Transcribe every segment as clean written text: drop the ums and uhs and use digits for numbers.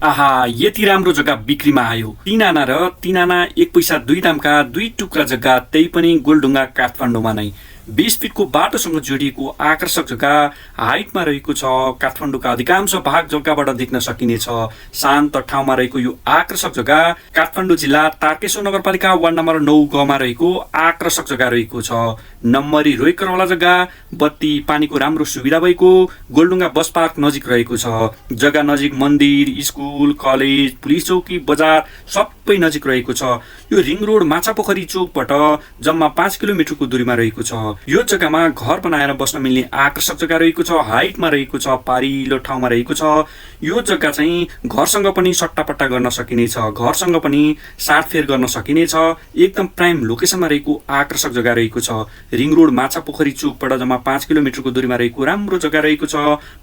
आहा, यति राम्रो जग्गा बिक्रीमा आयो। 3 आना र 3 आना 1 पैसा 2 दामका 2 टुक्रा जग्गा, त्यही पनि गोलढुङ्गा काठमाडौँमा नै 20 फिटको बाटोसँग जोडिएको आकर्षक जग्गा हाइटमा रहेको छ। काठमाडौँका अधिकांश भाग जग्गाबाट देख्न सकिनेछ। शान्त ठाउँमा रहेको यो आकर्षक जग्गा काठमाडौँ जिल्ला तारकेश्वर नगरपालिका वार्ड नम्बर 9 गमा रहेको आकर्षक जग्गा रहेको छ। नम्बरी रोइकरवाला जग्गा, बत्ती पानीको राम्रो सुविधा भएको, गोलढुङ्गा बस पार्क नजिक रहेको छ। जग्गा नजिक मन्दिर, स्कुल, कलेज, पुलिस चौकी, बजार सबै नजिक रहेको छ। यो रिङ रोड माछापोखरी चोकबाट जम्मा 5 किलोमिटरको दूरीमा रहेको छ। यो जग्गामा घर बनाएर बस्न मिल्ने आकर्षक जग्गा रहेको छ। हाइटमा रहेको छ, पारिलो ठाउँमा रहेको छ। यो जग्गा चाहिँ घरसँग पनि सट्टापट्टा गर्न सकिनेछ, घरसँग पनि साटफेर गर्न सकिनेछ। एकदम प्राइम लोकेसनमा रहेको आकर्षक जग्गा रहेको छ। रिङ रोड माछापोखरी चोकबाट जम्मा 5 किलोमिटरको दूरीमा रहेको राम्रो जग्गा रहेको छ।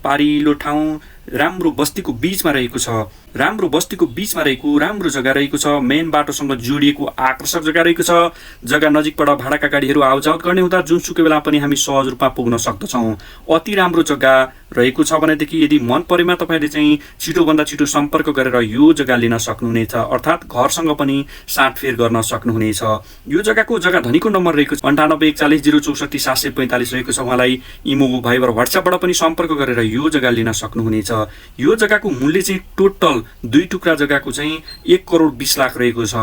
पारिलो ठाउँ, राम्रो बस्तीको बीचमा रहेको छ। राम्रो बस्तीको बीचमा रहेको राम्रो जग्गा रहेको छ। मेन बाटोसँग जोडिएको आकर्षक जग्गा रहेको छ। जग्गा नजिकबाट भाडाका गाडीहरू आउजाउट गर्ने हुँदा जुनसुकै बेला पनि हामी सहज रूपमा पुग्न सक्दछौँ। अति राम्रो जग्गा रहेको छ भनेदेखि यदि मन परेमा तपाईँले चाहिँ छिटोभन्दा छिटो सम्पर्क गरेर यो जग्गा लिन सक्नुहुनेछ, अर्थात् घरसँग पनि साटफेर गर्न सक्नुहुनेछ। यो जग्गाको जग्गा धनीको नम्बर रहेको छ 9814074745 रहेको छ। उहाँलाई इमो, भाइबर, व्हाट्सएपबाट पनि सम्पर्क गरेर यो जग्गा लिन सक्नुहुनेछ। यो जग्गाको मूल्य चाहिँ टोटल 2 टुक्रा जग्गाको चाहिँ 1 करोड 20 लाख रहेको छ।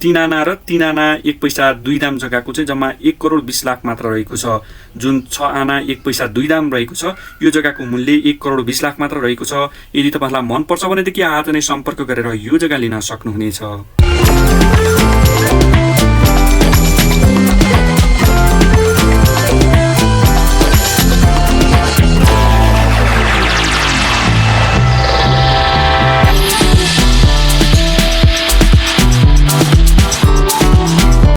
3 आना र 3 आना 1 पैसा 2 दाम जग्गाको चाहिँ जम्मा 1 करोड 20 लाख मात्र रहेको छ। जुन 6 आना 1 पैसा 2 दाम रहेको छ, यो जग्गाको मूल्य 1 करोड 20 लाख मात्र रहेको छ। यदि तपाईँलाई मनपर्छ भनेदेखि आज नै सम्पर्क गरेर यो जग्गा लिन सक्नुहुनेछ।